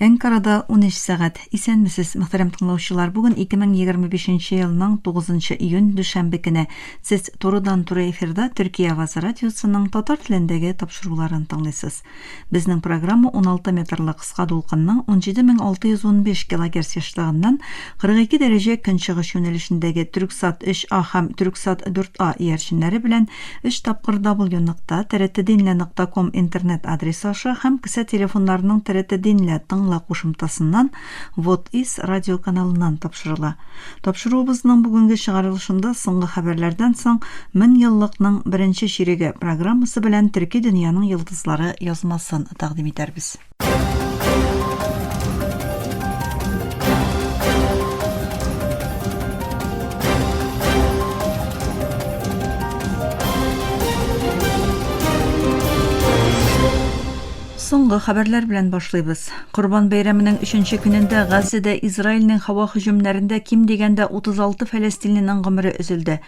Әнкарада 13 сәгать. Исәнмесез, мөхтәрәм тыңлаучылар. Бүген 2025 елның 9 июнь дүшәмбе көне. Сез турыдан-туры эфирда Төркия авазы радиосының татар телендәге тапшыруларын тыңлыйсыз. Безнең программа 16 метрлы кыска дулкынның 17615 килогерц ешлыгыннан 42 дәрәҗә көнчыгыш юнәлешендәге Түрксат 3А һәм Түрксат 4А иярченнәре белән өч тапкыр W нокта TRTDinle нокта ком интернет адресы аша һәм кесә телефоннарының TRTDinle тыңла кушымтасыннан Вот Ис радиоканалыннан тапшырыла. Тапшыруыбызның бүгенге чыгарылышында соңгы хәбәрләрдән соң Меңьеллыкның беренче чиреге программасы белән Төрки дөньяның йолдызлары язмасын тәкъдим итәрбез. Соңгы хәбәрләр белән башлыйбыз. Корбан бәйрәменең өченче көнендә Газзәдә Израильнең һава һөҗүмнәрендә ким дигәндә 36 фәләстинленең гомере өзелде.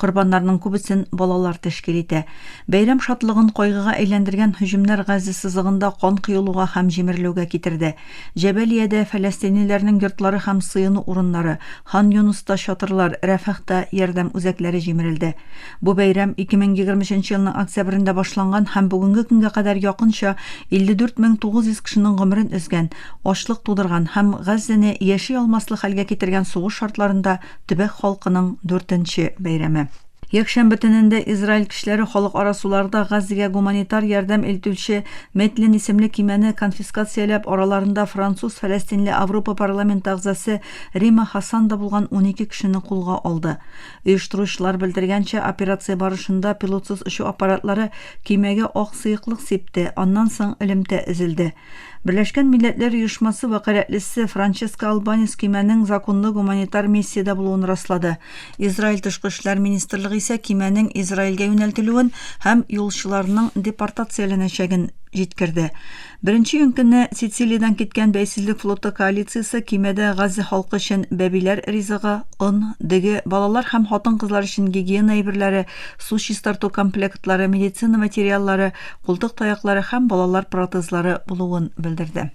Корбаннарның күбесен балалар тәшкил итә. Бәйрәм шатлыгын кайгыга әйләндергән һөҗүмнәр Газзә сызыгында кан коелуга һәм җимерелүгә китерде. Җәбәлиядә фәләстинлеләрнең йортлары һәм сыену урыннары, Хан-Юныста чатырлар, Рәфахта ярдәм үзәкләре җимерелде. Бу бәйрәм 2023 елның октябрендә башланган һәм бүгенге көнгә кадәр якынча 54 900 кешенең гомерен өзгән, ачлык тудырган һәм Газзәне яши алмаслык хәлгә китергән сугыш шартларында төбәк халкының дүртенче бәйрәме. Якшәмбе төнендә Израиль көчләре халыкара суларда Газзәгә гуманитар ярдәм илтүче Метлин исемле көймәне конфискацияләп, араларында француз-фәләстинле Авропа парламенты әгъзасы Рима Хасан да булган 12 кешене кулга алды. Оештыручылар белдергәнчә, операция барышында пилотсыз очу аппаратлары көймәгә ак сыеклык сипте, аннан соң элемтә өзелде. Берләшкән Милләтләр Оешмасы вәкаләтлесе Франческо Албанис көймәнең законлы гуманитар миссиядә булуын раслады. Израиль тышкы эшләр министрлыгы исә көймәнең Израильгә юнәлтелүен һәм юлчыларның депортацияләнәчәген җиткерде. Беренче июнь көнне Сицилиядән киткән Бәйсезлек флоты коалициясе көймәдә Газзә халкы өчен бәбиләр ризыгы, он, дөге, балалар һәм хатын-кызлар өчен гигиена әйберләре, су чистарту комплектлары, медицина материаллары, култык таяклары һәм балалар протезлары булуын белдерде.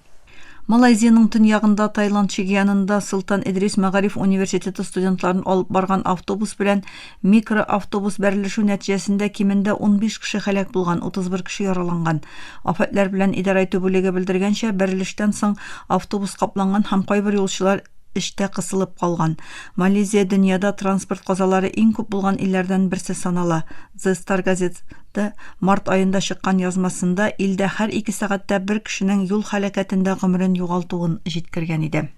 Малайзиянең төньягында Таиланд чиге янында Солтан Идрис мәгариф университеты студентларын алып барган автобус белән микроавтобус бәрелешү нәтиҗәсендә кимендә 15 кеше һәлак булган, 31 кеше яраланган. Афәтләр белән идарә итү бүлеге белдергәнчә, бәрелештән соң автобус капланган һәм кайбер юлчылар эчтә кысылып калган. Малайзия дөньяда транспорт казалары иң күп булган илләрдән берсе санала. The Star газеты март аенда чыккан язмасында илдә һәр ике сәгатьтә бер кешенең юл һәлакәтендә гомерен югалтуын җиткергән иде.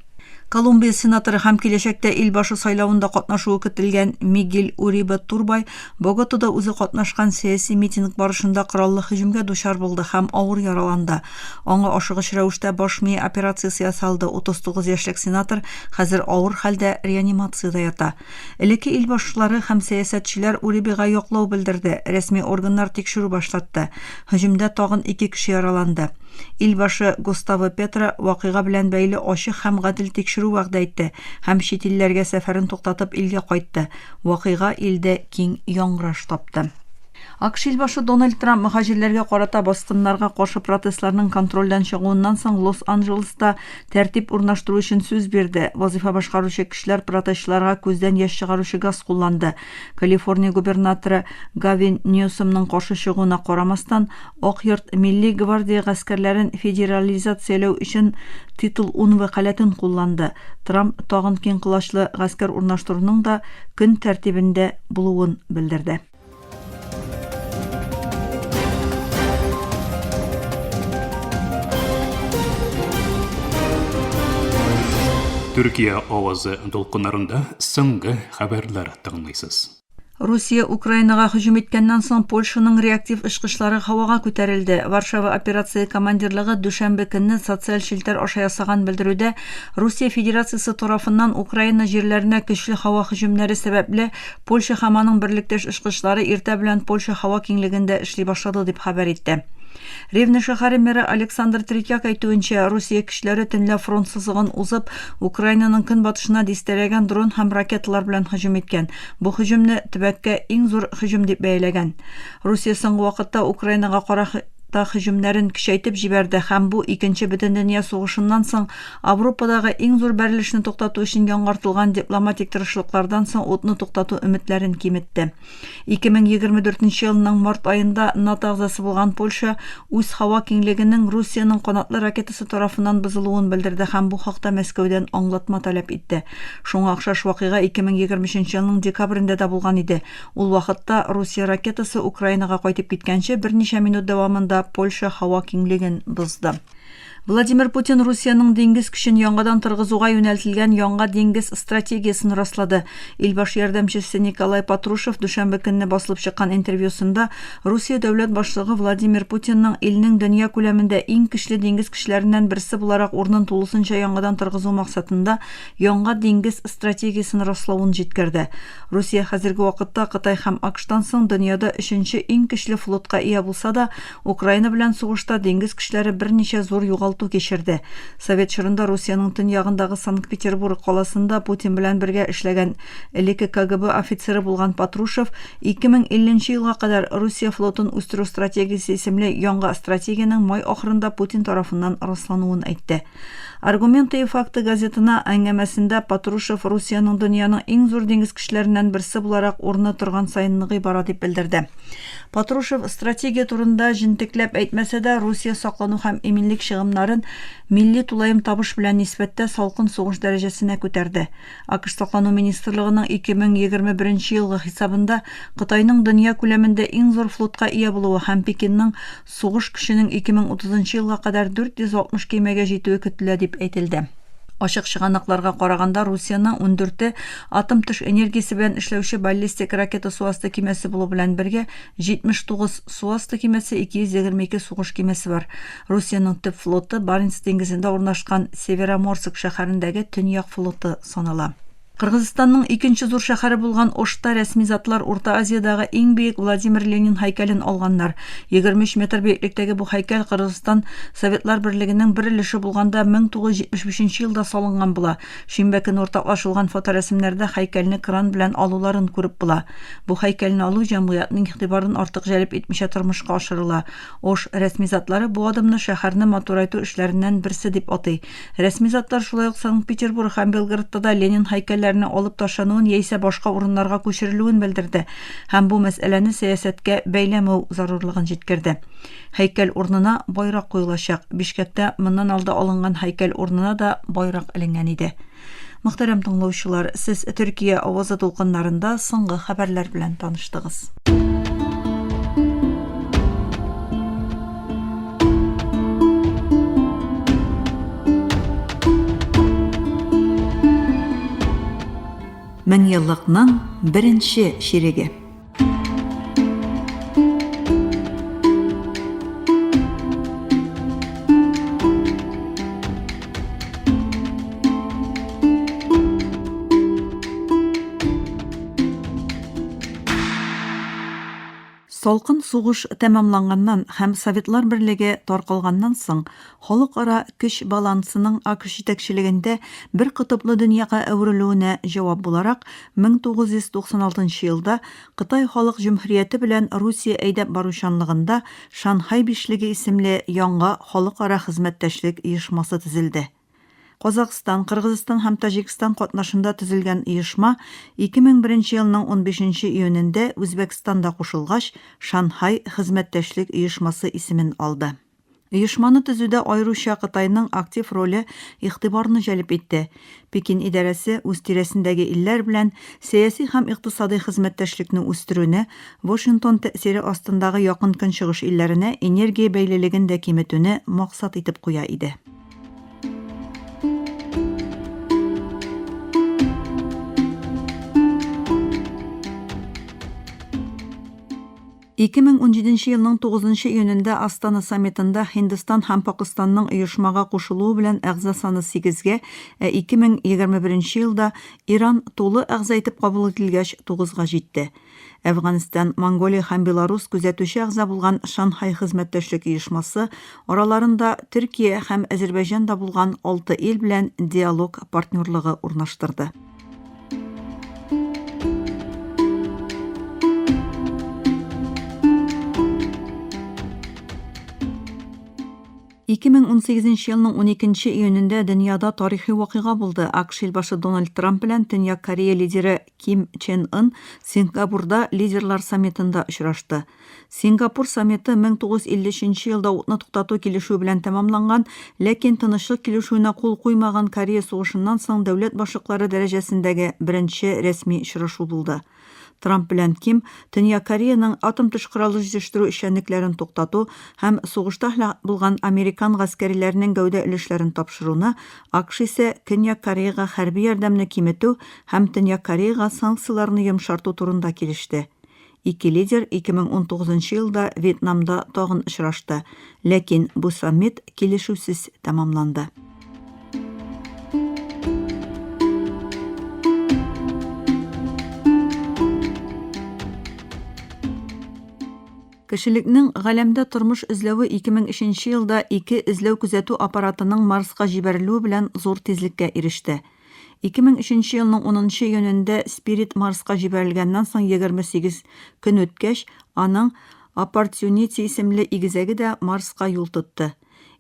Колумбия сенаторы һәм киләчәктә ил башы сайлавында катнашуы көтелгән Мигель Урибе Турбай Боготада үзе катнашкан сәяси митинг барышында кораллы һөҗүмгә дучар булды һәм авыр яраланды. Аңа ашыгыч рәвештә баш мие операциясе ясалды. 39 яшьлек сенатор хәзер авыр хәлдә реанимациядә ята. Элекке ил башлыклары һәм сәясәтчеләр Урибега яклау белдерде, рәсми органнар тикшерү башлатты. Һөҗүмдә тагын ике кеше яраланды. Ил башы Густаво Петро вакыйга белән бәйле ачык һәм гадел тикшерү вәгъдә итте һәм чит илләргә сәфәрен туктатып илгә кайтты. Вакыйга илдә киң яңгыраш тапты. АКШ илбашы Дональд Трамп мөһаҗирләргә карата баскыннарга каршы протестларның контрольдән чыгуыннан соң Лос-Анджелеста тәртип урнаштыру өчен сүз бирде. Вазыйфа башкаручы көчләр протестчыларга күздән яшь чыгаручы газ кулланды. Калифорния губернаторы Гавин Ньюсомның каршы чыгуына карамастан, Ак йорт Милли гвардия гаскәрләрен федерализацияләү өчен Титул 10 вәкаләтен кулланды. Трамп тагын киң колачлы гаскәр урнаштыруның да көн тәртибендә булуын белдерде. Төркия авазы дулкыннарында соңгы хәбәрләр тыңлыйсыз. Русия Украинага һөҗүм иткәннән соң Польшаның реактив очкычлары һавага күтәрелде. Варшава операция командирлыгы дүшәмбе көнне социаль челтәр аша ясаган белдерүдә Русия Федерациясе тарафыннан Украина җирләренә көчле һава һөҗүмнәре сәбәпле Польша һәм аның берлектәш очкычлары иртә белән Польша һава киңлегендә эшли башлады, дип хәбәр итте. Ривне шәһәре мэры Александр Третьяк әйтүенчә, Русия көчләре төнлә фронт сызыгын узып, Украинаның көнбатышына дистәләгән дрон һәм ракеталар белән һөҗүм иткән. Бу һөҗүмне төбәккә иң зур һөҗүм дип бәяләгән. Русия соңгы вакытта Украинага кара та һөҗүмнәрен көчәйтеп җибәрде һәм бу Икенче бөтендөнья сугышыннан соң Авропадагы иң зур бәрелешне туктату өчен яңартылган дипломатик тырышлыклардан соң утны туктату өметләрен киметте. 2024 елның март аенда НАТО әгъзасы булган Польша үз һава киңлегенең Русиянең канатлы ракетасы тарафыннан бозылуын белдерде һәм бу хакта Мәскәүдән аңлатма таләп итте. Шуңа охшаш вакыйга 2023 елның декабрендә дә булган иде. Ул вакытта Русия ракетасы Украинага кайтып киткәнче берничә минут дәвамында Польша һава киңлеген бозды. Владимир Путин Русиянең диңгез көчен яңадан торгызуга юнәлтелгән яңа диңгез стратегиясен раслады. Илбаш ярдәмчесе Николай Патрушев дүшәмбе көнне басылып чыккан интервьюсында Русия дәүләт башлыгы Владимир Путинның илнең дөнья күләмендә иң көчле диңгез көчләреннән берсе буларак урынын тулысынча яңадан торгызу максатында яңа диңгез стратегиясен раславын җиткерде. Русия хәзерге вакытта Кытай һәм АКШтан соң дөньяда өченче иң көчле флотка ия булса да, Украина белән сугышта диңгез көчләре берничә зур югалту кичерде. Совет чорында Русиянең төньягындагы Санкт-Петербург каласында Путин белән бергә эшләгән элекке КГБ офицеры булган Патрушев 2050 нче елга кадәр Русия флотын үстерү стратегиясе исемле яңа стратегиянең май ахырында Путин тарафыннан раслануын әйтте. Аргументы и факты газетына әңгәмәсендә Патрушев Русиянең дөньяның иң зур диңгез көчләреннән берсе буларак урыны торган саен ныгый бара дип белдерде. Патрушев стратегия турында җентекләп әйтмәсә дә, Русия саклану һәм иминлек чыгымнарын милли тулаем табыш белән нисбәттә салкын сугыш дәрәҗәсенә күтәрде. АКШ Саклану министрлыгының 2021 елгы хисабында Кытайның дөнья күләмендә иң зур флотка ия булуы һәм Пекинның сугыш көченең 2030 елга кадәр 460 көймәгә җитүе көтелә дип әйтелде. Ачык чыганакларга караганда, Русиянең ундүрте атом-төш энергиясе белән эшләүче баллистик ракета су асты көймәсе булу белән бергә, 79 су асты көймәсе, 222 сугыш көймәсе бар. Русиянең төп флоты Баренц диңгезендә урнашкан Североморск шәһәрендәге Төньяк флоты санала. Кыргызстанның икенче зур шәһәре булган Ошта рәсми затлар Урта Азиядагы иң биек Владимир Ленин һәйкәлен алганнар. 23 метр биеклектәге бу һәйкәл Кыргызстан Советлар Берлегенең бер өлеше булганда 1975 елда салынган була. Шимбә көнне уртаклашылган фоторәсемнәрдә һәйкәлне кран белән алуларын күреп була. Бу һәйкәлне алу җәмгыятьнең игътибарын артык җәлеп итмичә тормышка ашырыла. Ош рәсми затлары бу адымны шәһәрне матурайту эшләреннән берсе дип атый. Рәсми затлар шулай ук Санкт-Петербург һәм Белгородта да Ленин һәйкәлләренең алып ташлануын яисә башка урыннарга күчерелүен белдерде һәм бу мәсьәләне сәясәткә бәйләмәү зарурлыгын җиткерде. Һәйкәл урынына байрак куелачак. Бишкәктә моннан алда алынган һәйкәл урынына да байрак эленгән иде. Мөхтәрәм тыңлаучылар, сез Төркия авазы дулкыннарында соңгы хәбәрләр белән таныштыгыз. Меңьеллыкның беренче чиреге. Салкын сугыш тәмамланганнан һәм Советлар Берлеге таркалганнан соң, халыкара көч балансының АКШ җитәкчелегендә бер котыплы дөньяга әверелүенә җавап буларак, 1996 елда Кытай Халык Җөмһүрияте белән Русия әйдәп баручанлыгында Шанхай бишлеге исемле яңа халыкара хезмәттәшлек оешмасы төзелде. Казакъстан, Кыргызстан һәм Таҗикстан катнашында төзелгән оешма 2001 елның унбишенче июнендә Үзбәкстан да кушылгач, Шанхай хезмәттәшлек оешмасы исемен алды. Оешманы төзүдә аеруча Кытайның актив роле игътибарны җәлеп итте. Пекин идарәсе үз тирәсендәге илләр белән сәяси һәм икътисадый хезмәттәшлекне үстерүне, Вашингтон тәэсире астындагы Якын Көнчыгыш илләренә энергия бәйлелеген дә киметүне максат итеп куя иде. 2017 елның 9 июнендә Астана саммитында Һиндстан һәм Пакыстанның оешмага кушылуы белән әгъза саны сигезгә, ә 2021 елда Иран тулы әгъза итеп кабул ителгәч, тугызга җитте. Әфганстан, Монголия һәм Беларус күзәтүче әгъза булган Шанхай хезмәттәшлек оешмасы араларында Төркия һәм Әзербайҗан да булган алты ил белән диалог партнерлыгы урнаштырды. 2018 елның 12 июнендә дөньяда тарихи вакыйга булды, АКШ илбашы Дональд Трамп белән Төньяк Корея лидеры Ким Чен Ын Сингапурда лидерлар саммитында очрашты. Сингапур саммиты 1953 елда утны туктату килешүе белән тәмамланган, ләкин тынычлык килешүенә кул куймаган Корея сугышыннан соң дәүләт башлыклары дәрәҗәсендәге беренче рәсми очрашу булды. Трамп белән Ким Төньяк Кореяның атом-төш коралы җитештерү эшчәнлекләрен туктату һәм сугышта һәлак булган американ гаскәриләренең гәүдә өлешләрен тапшыруны, АКШ исә Көньяк Кореяга хәрби ярдәмне киметү һәм Төньяк Кореяга санкцияләрне йомшарту турында килеште. Ике лидер 2019 елда Вьетнамда тагын очрашты, ләкин бу саммит килешүсез тәмамланды. Кешелекнең галәмдә тормыш эзләве 2003 елда ике эзләү-күзәтү аппаратының Марска җибәрелүе белән зур тизлеккә иреште. 2003 елның унынчы июнендә Спирит Марска җибәрелгәннән соң 28 көн үткәч, аның Оппортюнити исемле игезәге дә Марска юл тотты.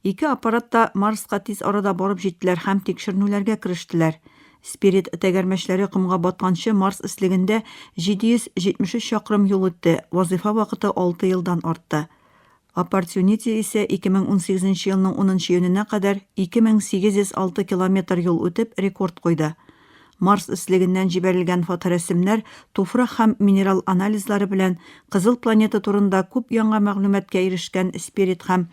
Ике аппарат та Марска тиз арада барып җиттеләр һәм тикшеренүләргә керештеләр. Спирит тәгәрмәчләре комга батканчы Марс өслегендә 773 чакрым юл үтте, вазыйфа вакыты алты елдан артты. Оппортюнити исә 2018 нче елның унынчы июненә кадәр 2806 километр юл үтеп рекорд куйды. Марс өслегеннән җибәрелгән фоторәсемнәр туфрак һәм минерал анализлары белән Кызыл планета турында күп яңа мәгълүматка ирешкән Спирит һәм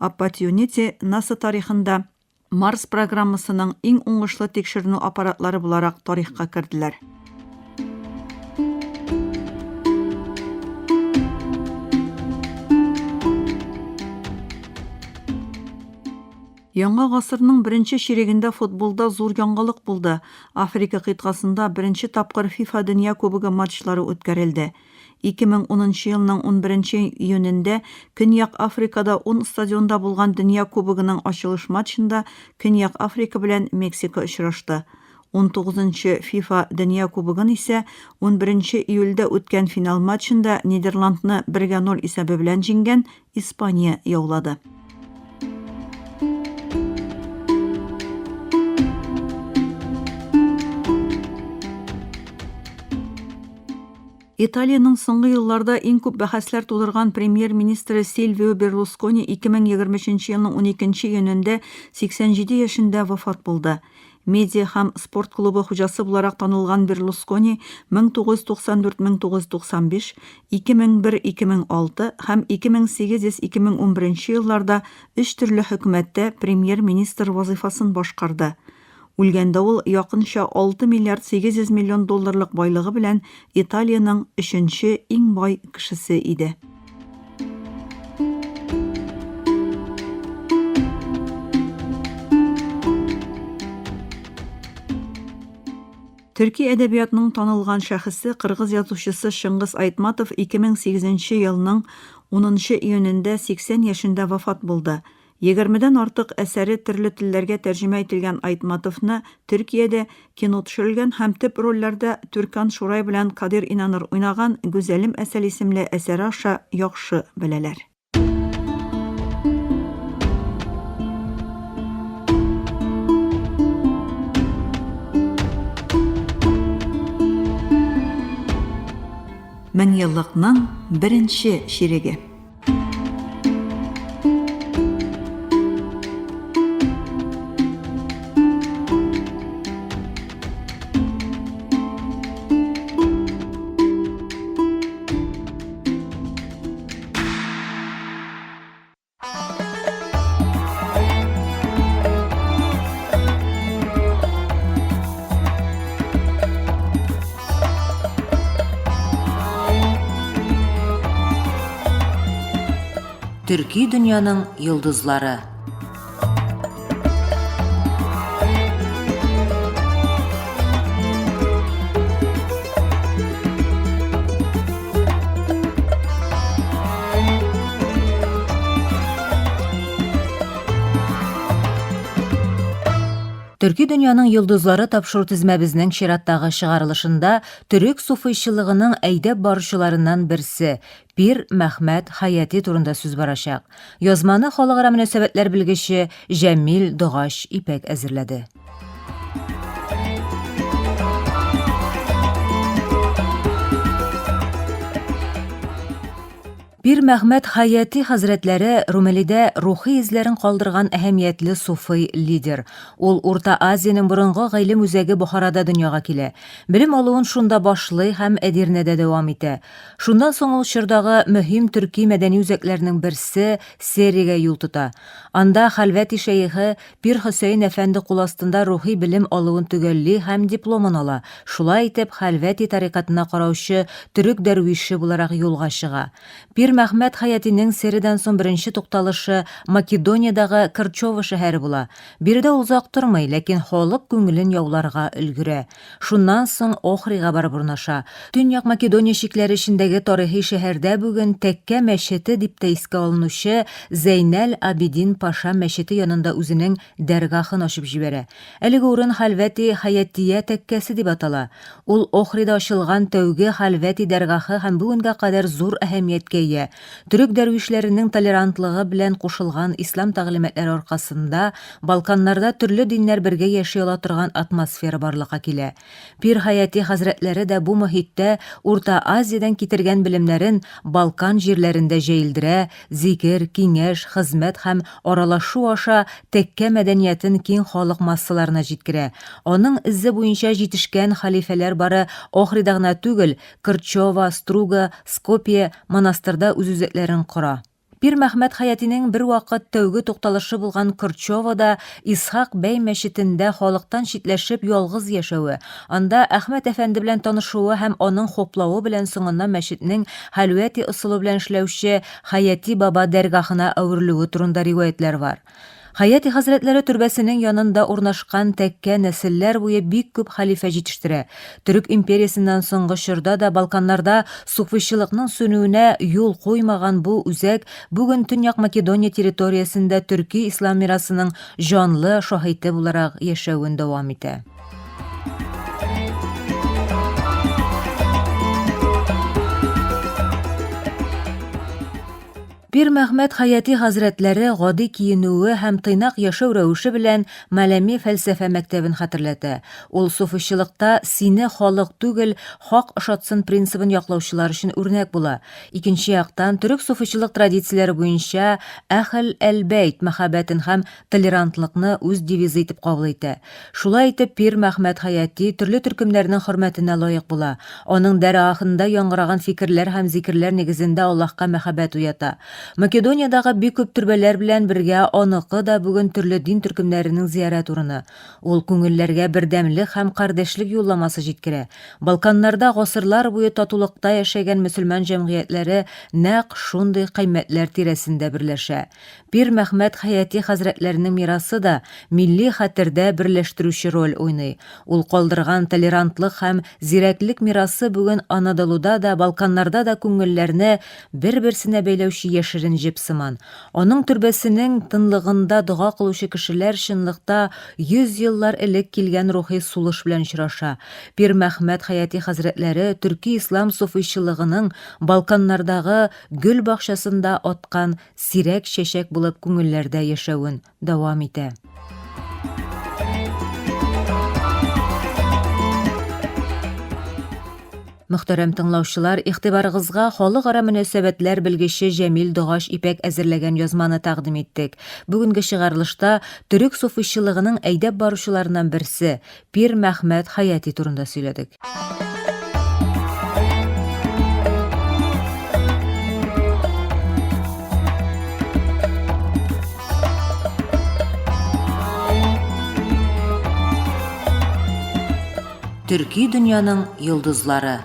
Оппортюнити НАСА тарихында Марс программасының иң уңышлы тикшеренү аппаратлары буларак тарихка керделәр. Яңа гасырның беренче чирегендә футболда зур яңалык булды, Африка кыйтгасында беренче тапкыр ФИФА Дөнья кубогы матчлары үткәрелде. 2010 нчы елның унберенче июнендә Көньяк Африкада ун стадионда булган Дөнья кубогының ачылыш матчында Көньяк Африка белән Мексика очрашты. Унтугызынчы ФИФА Дөнья кубогын исә унберенче июльдә үткән финал матчында Нидерландны бергә ноль исәбе белән җиңгән Испания яулады. Италиянең соңгы елларда иң күп бәхәсләр тудырган премьер-министры Сильвио Берлускони 2023 елның 12 июнендә 87 яшендә вафат булды. Медиа һәм спорт клубы хуҗасы буларак танылган Берлускони 1994-1995, 2001-2006 һәм 2008-2011 елларда өч төрле хөкүмәттә премьер-министр вазыйфасын башкарды. Үлгәндә ул якынча 6 миллиард 800 миллион долларлык байлыгы белән Италиянең өченче иң бай кешесе иде. Төрки әдәбиятның танылган шәхесе, кыргыз язучысы Чыңгыз Айтматов 2008 елның 10 июнендә 80 яшендә вафат булды. Егермедән артык әсәре төрле телләргә тәрҗемә ителгән Айтматовны Төркиядә кино төшерелгән һәм төп рольләрдә Түркан Шурай белән Кадир Инаныр уйнаган Гүзәлем Әсәл исемле әсәре аша яхшы беләләр. Меңьеллыкның беренче чиреге. Төрки дөньяның йолдызлары. Төрки дөньяның йолдызлары тапшыру тезмәбезнең чираттагы чыгарылышында төрек суфыйчылыгының әйдәп баручыларыннан берсе, Пир Мәхмәт Хаяти турында сүз барачак. Язманы халыкара мөнәсәбәтләр белгече Җәмил Догач Ипәк әзерләде. Пир Мәхмәт Хаяти хәзрәтләре Румелидә рухи эзләрен калдырган әһәмиятле суфый лидер. Ул Урта Азиянең борынгы гыйлем үзәге Бохарада дөньяга килә. Белем алуын шунда башлый һәм Әдирнәдә дәвам итә. Шуннан соң ул чордагы мөһим төрки мәдәни үзәкләрнең берсе Серигә юл тота. Анда Хәлвәти шәехе Пир Хөсәен әфәнде кул астында рухи белем алуын төгәлли һәм дипломын ала, шулай итеп, Хәлвәти тарикатына караучы төрек дәрвише буларак юлга чыга. Пир Мәхмәт Хәятинең Серидан соң беренче тукталышы Македониядагы Кырчово шәһәре була. Биредә ул озак тормый, ләкин халык күңелен яуларга өлгерә. Шуннан соң Охрига барып урнаша. Төньяк Македония чикләре эчендәге тарихи шәһәрдә бүген Тәккә мәчете дип тә искә алынучы Зәйнәл Абидин паша мәчете янында үзенең дәргахын ачып җибәрә. Әлеге урын Хәлвәти Хәятия тәккәсе дип атала. Ул Охрида ачылган тәүге Хәлвәти дәргахы һәм бүгенгә кадәр зур әһәмияткә ия. Төрек дәрвишләренең толерантлыгы белән кушылган ислам тәгълиматлары аркасында Балканнарда төрле диннәр бергә яши ала торган атмосфера барлыкка килә. Пир Хаяти хәзрәтләре дә бу мохиттә Урта Азиядән китергән белемнәрен Балкан җирләрендә җәелдерә, зикер, киңәш, хезмәт һәм аралашу аша тәккә мәдәниятен киң халык массаларына җиткерә. Аның эзе буенча җитешкән хәлифәләр бары Охрида гына түгел, Кырчова, Струга, Скопье, монастырда үз үзәкләрен кора. Пир Мәхмәт Хәятинең бервакыт тәүге тукталышы булган Кырчовада Исхак бәй мәчетендә халыктан читләшеп ялгыз яшәве, анда Әхмәт әфәнде белән танышуы һәм аның хуплавы белән соңыннан мәчетнең хәлвәти ысулы белән эшләүче Хәяти баба дәргахына әверелүе турында риваятьләр бар. Хәяти хәзрәтләре төрбәсенең янында урнашкан тәккә нәселләр буе бик күп хәлифә җитештерә. Төрек империясеннән соңгы чорда да Балканнарда суфыйчылыкның сүнүенә юл куймаган бу үзәк бүген Төньяк Македония территориясендә төрки ислам мирасының җанлы шаһите буларак яшәвен дәвам итә. Пир Мәхмәт Хәяти хәзрәтләре гади киенүе һәм тыйнак яшәү рәвеше белән Маләми фәлсәфә мәктәбен хәтерләтә. Ул суфыйчылыкта сине халык түгел, хак ошатсын принцибын яклаучылар өчен үрнәк була. Икенче яктан, төрек суфыйчылык традицияләре буенча әһл әл-бәйт мәхәббәтен һәм толерантлыкны үз девизы итеп кабул итә. Шулай итеп, пир Мәхмәт Хәяти төрле төркемнәрнең хөрмәтенә лаек була. Аның дәргахында яңгыраган фикерләр һәм зикерләр нигезендә Аллаһка мәхәббәт уята. Македониядагы бик күп төрбәләр белән бергә аныкы да бүген төрле дин төркемнәренең зиярәт урыны. Ул күңелләргә бердәмлек һәм кардәшлек юлламасы җиткерә. Балканнарда гасырлар буе татулыкта яшәгән мөселман җәмгыятьләре нәкъ шундый кыйммәтләр тирәсендә берләшә. Пир Мәхмәт Хәяти хәзрәтләренең мирасы да милли хәтердә берләштерүче роль уйный. Ул калдырган толерантлык һәм зирәклек мирасы бүген Анадолуда да, Балканнарда да күңелләрне бер-берсенә бәйләүче яшерен җеп сыман. Аның төрбәсенең тынлыгында дога кылучы кешеләр чынлыкта 100 еллар элек килгән рухи сулыш белән очраша. Пир Мәхмәт Хәяти хәзрәтләре төрки-ислам суфыйчылыгының Балканнардагы гөл бакчасында аткан сирәк чәчәк булып күңелләрдә яшәвен дәвам итә. Мөхтәрәм тыңлаучылар, игътибарыгызга халыкара мөнәсәбәтләр белгече Җәмил Догач Ипәк әзерләгән язманы тәкъдим иттек. Бүгенге чыгарылышта төрек суфыйчылыгының әйдәп баручыларыннан берсе, Пир Мәхмәт Хаяти турында сөйләдек. Төрки дөньяның йолдызлары.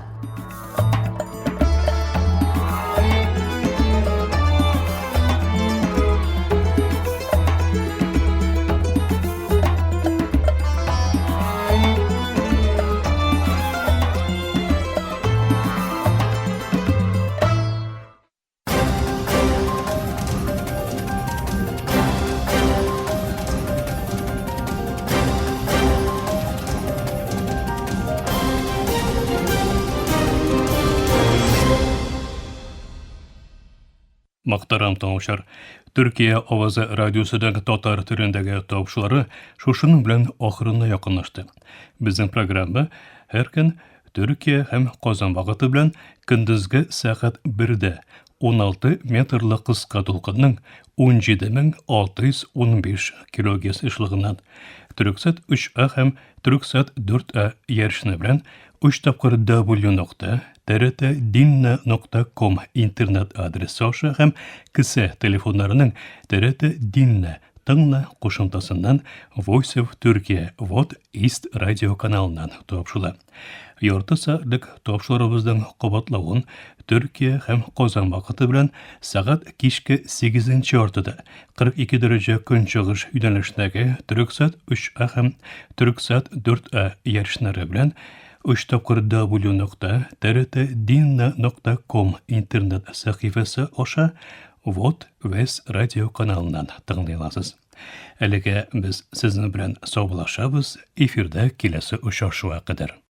Мөхтәрәм тыңлаучылар, Төркия авазы радиосының татар телендәге тавышлары шушының белән ахырына якынлашты. Безнең программа һәр көн Төркия һәм Казан вакыты белән көндезге сәгать 1дә 16 метрлы кыска дулкынның 17615 килогерц ешлыгыннан Төрксат 3А һәм Төрксат 4А ярышны белән 3 тапкыр W нокта TRT нокта ком интернет адресы аша һәм кесә телефоннарының TRT Dinle тыңла кушымтасыннан Voice of Turkey Вот East радио каналыннан тапшыла. Ярты сәгатьлек тапшыруыбызның кабатлавын Төркия һәм Казан вакыты белән сәгать кичке 8 яртыда 42 дәрәҗә көнчыгыш юнәлешендәге Төрексат 3А һәм Төрексат 4А ярышнары белән 3 тапкыр W нокта TRT нокта ком интернет сәхифәсе аша Вот Вес радио каналыннан тыңлый аласыз. Әлегә без сезнең белән саубуллашабыз, эфирда киләсе очрашуга кадәр.